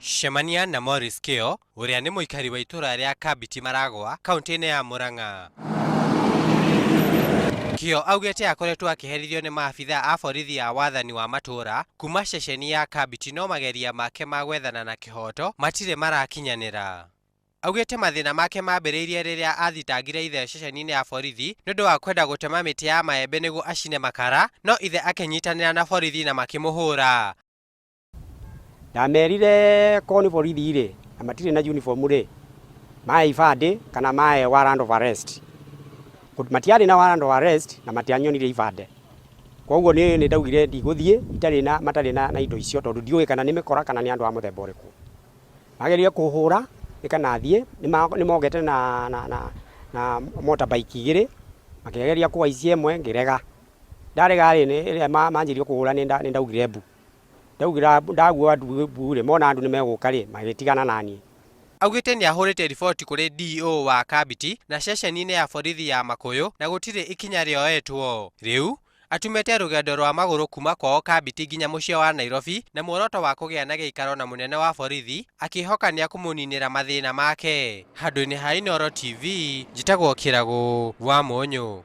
Cemania na Morris Kĩo, ũrĩa nĩ mũikari wa itũra rĩa Kambiti Maragwa, kaunti-inĩ ya Murang'a. Kĩo augĩte akoretwo akĩherithio nĩ maabithaa a borithi a wathani wa matũra kuma ceceni ya Kambiti, no mageria make ma gwethana na kĩhoto matirĩ marakinyanĩra. Augĩte mathĩna make mambĩrĩirie rĩrĩa athitangire ithe ceceni-inĩ ya borithi nĩ ũndũ wa kwenda gũtema mĩtĩ ya maembe nĩguo acine makara, no ithe akĩnyitanĩra na borithi na makĩmũhũra. Ndamerire korwo nĩ borithi rĩ na matirĩ na uniform rĩ, mae ibandĩ kana mae warrant of arrest. Matiarĩ na warrant of arrest na matianyonirie ibandĩ. Koguo niĩ nĩ ndaugire ndigũthiĩ itarĩ na matarĩ na indo icio, tondũ ndiũĩ kana nĩ mĩkora kana nĩ andũ a mũthemba ũrĩkũ. Mageririe kũhũra nĩ kana thiĩ, nĩ mogete na motorbike 2, makĩgeria kũhaicia ĩmwe ngĩrega. Ndarega rĩ, ĩrĩa manjirie kũhũra nĩ ndaugire mbu. Ndaugire ndagua mbu rĩ, mona andũ nĩ megũka rĩ, magĩtigana naniĩ. Augĩte nĩ ahũrĩte riboti kũrĩ DO wa Kambiti na ceceni-inĩ ya borithi ya Makuyu na gũtirĩ ikinya rĩoetwo. Rĩu atumĩte rũgendo rwa magũrũ kuma kwao Kambiti nginya mũciĩ wa Nairobi na muoroto wa kũgĩa na gĩikaro na mũnene wa borithi, akĩhoka nĩ akũmũninĩra mathĩna make. Handũ-inĩ ha Inooro TV, njĩtagwo Kĩragũ wa Mũnyũ.